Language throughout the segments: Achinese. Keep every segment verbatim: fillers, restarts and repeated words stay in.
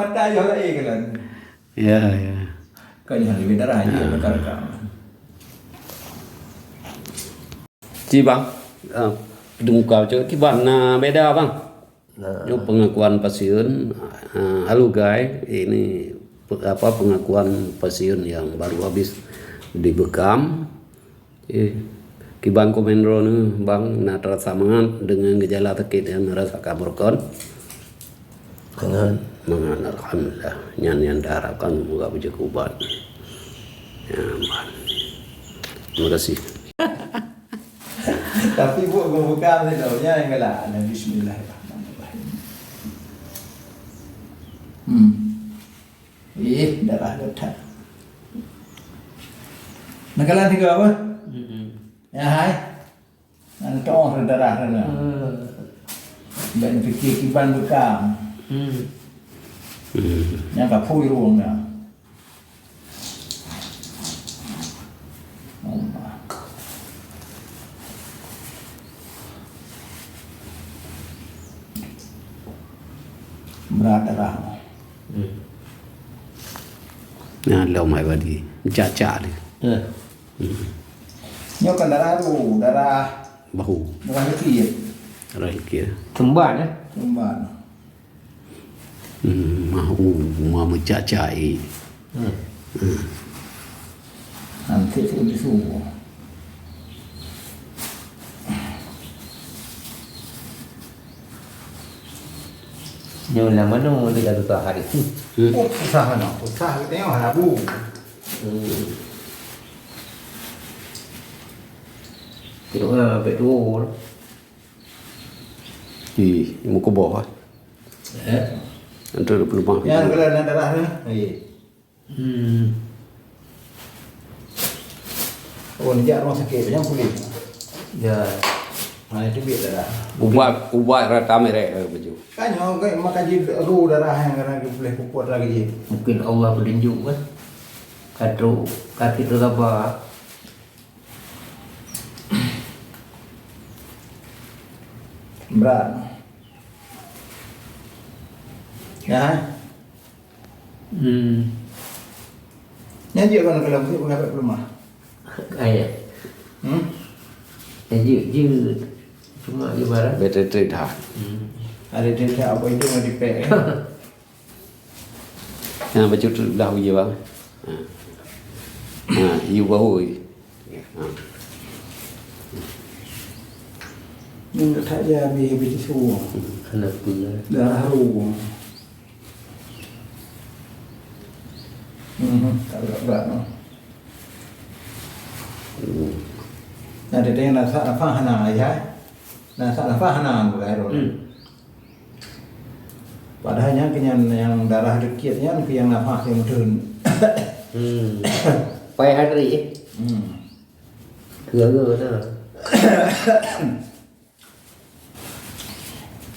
Mata ayah lain kan? Ya, ya. Kan yang lebih darah aja, ah, rekan-rekan. Ci bang, ah, di muka tu, kiban na beda bang. Nah. Nyoe pengakuan pasien, ah, halo guys, ini pe-, apa, pengakuan pasien yang baru habis dibekam. Eh, kiban komen droeneuh, bang, na terasa mangat dengan gejala sakit yang dirasakan meureukan? Mangat. Mangat, alhamdulillah. Nyan yang diharapkan, semoga beujeuet ubat. Ya, aman. Terima kasih. Tapi buet geubuka sidroe nyan galak. Bismillahirrahmanirrahim. Hmm. Ih, darah geuh that. Neukalon tiga apa? Hmm. Ya, hai. Nyan toh darah tu na. Hmm. Bèk neupiké kiban bekam. Hmm. Nyan ka phui rueng na. Allah. Brat darah. Hmm. Nah, lom hai badi. Cak-cak dia. Eh. Hmm. Nyoe kan darah tu, darah bahu. Darah likit. Darah likit. Kemban, eh? Kemban. Hmm, mah, uh, mah meucak-cak, eh. Hmm. Hmm. Nanti tu disuruh. Nyoe lam manoe dia kata susah hari. Hmm. Oh, susah mana? Susah kita yang labu. Hmm. Tengok lah, sampai tua. Ih, muka bawah. Eh? Antu ada penumpang. Ya, kalau nak darah ni. Iya. Hmm. Oh, ni jak rumah sakit, jangan kulit. Ya. Mana tu biar darah. Ubat, ubat rata merek baju. Kan, oh, kan, maka ji ru darah yang kena boleh pupuk lagi ji. Mungkin Allah petunjuk kan. Kadu, kaki tu sabar. Brat. Ya. Hmm. Nyan jeuet kan kalau meusiek pendapat peulumah. Ayah. Hmm? Nyan jeuet, jeuet. Cuma ibarat. Betul-betul dah. Hmm. Ada cerita apa itu mau dipek, eh? Nah, bacut dah uji bang. Ha. Ha, you bahu. Ha. Ni tak jadi habis, habis tisu. Kenapa? Darah haru. Mhm, tak berat-berat, no. Hmm. Nah, dia tengah rasa nafas hana, ya. Nah, rasa nafas hana, bukan, hmm. Padahal nyan keu nyan nyang darah dikit nyan keu nyang nafah nyang meuteun. Hmm. Pai hadri, eh? Hmm. Keu-keu na.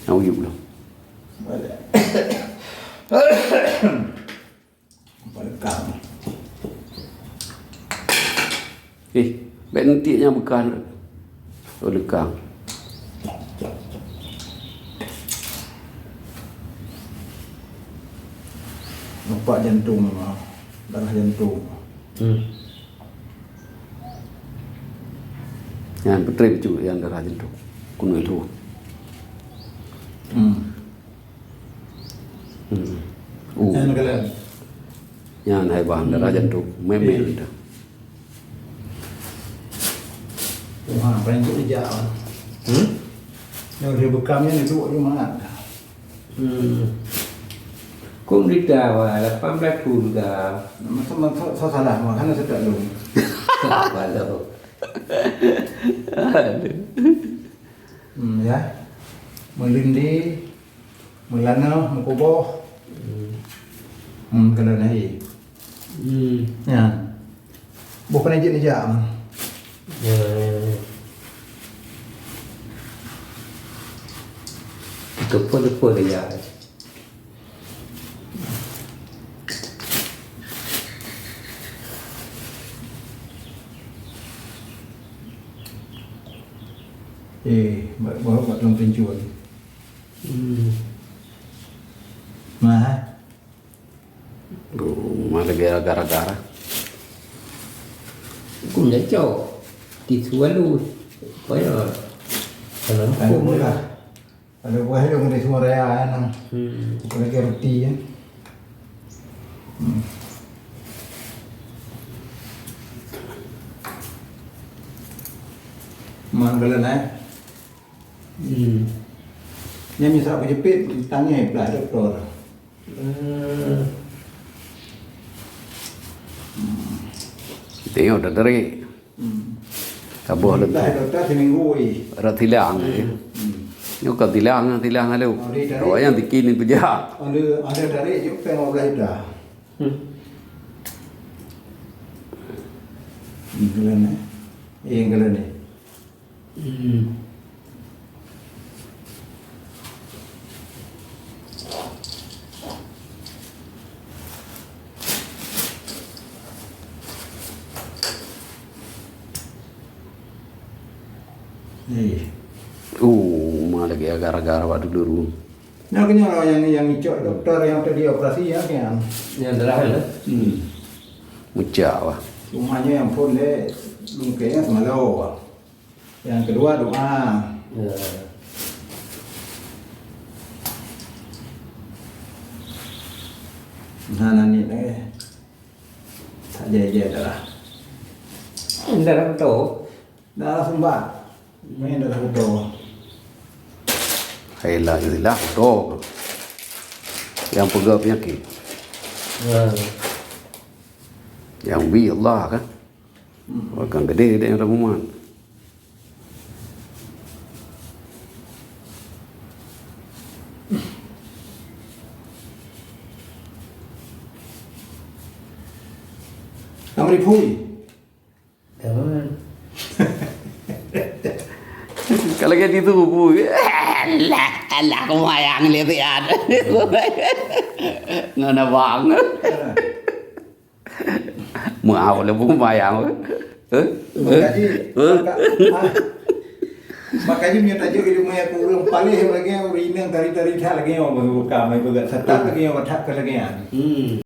Nak uyup dulu. Lekang. Eh, bèk nanti nyang beukah. Oh, lekang. Nampak jantung, darah jantung. Hmm. Nyan peutrép bacut nyang darah jantung. Keunoe lheueh. Hmm. Hmm. Oh. Nyan keulan. Nyan hai bang, darah jantung. Memel dah. Wah, paling tu ija. Hmm? Yang dia bekam ni duduk je mangat. Hmm. Kok berita wah, lapan belas tahun dah. Masa, masa, saya salah, mah, hana saya tak tahu. Apa lo? Aduh. Hmm, ya. Melindi, melana, mekuboh. Hmm. Hmm, kalau nahi. Hmm. Ya. Boh kena jeuet nijak. Ya, ya, ya. Teupeu-teupeu dia. Eh, buat, buat, buat dalam pencuri. Hmm. Nah, eh. Oh, malah gara-gara. Hukum dah cok. Tisu lalu. Payah. Kalau hukum lah. Ada buah lông di semua raya kan. Hmm. Bukan lagi roti ya. Hmm. Mang dalam eh. Hmm. Yang misal kejepit, tanya pula doktor. Hmm. Tengok dah tarik. Hmm. Kaboh leukoh. Dah doktor seminggu weh. Rot tilang, eh. Hmm. Nyoe ka tilang, tilang lalu. Oh, dia tarik. Awak yang tiki ni pejak. Ada, ada tarik je peng lima belas juta. Hmm. Hmm, kalian, eh. Eh, yang kalian ni. Hmm. Eh. Oh, ma lagèe gara-gara awak dulu. Nah, kenyang yang, yang ngicok doktor yang tadi operasi ya, kan? Yang terakhir, eh? Hmm. Meucak wah. Cuma nyang phôn lé lungkeng seumalô. Yang kedua doa. Ya. Nah, nah ni eh. Tak jai-jai dah lah. Dah lah betul. Dah lah sembah. Main dah lah betul. Hai lah istilah betul. Yang peugah penyakit. Ya. Yang bi Allah kan. Hmm. Orang gede dia yang ramuan. Amri phui. Jangan. Kalau kayak itu phui. Alah, alah, kemayang lihat ya. Ngana bang. Mau lé bungkong bayang. Eh? Makajih, eh? Maka, ha? Makajih meunyoe tajok di rumah aku ureueng paléh lagèe ureueng inong tari-tari that lagèe nyoe beuka mai peugah seutap lagèe nyoe that keu lagèe nyan. Hmm.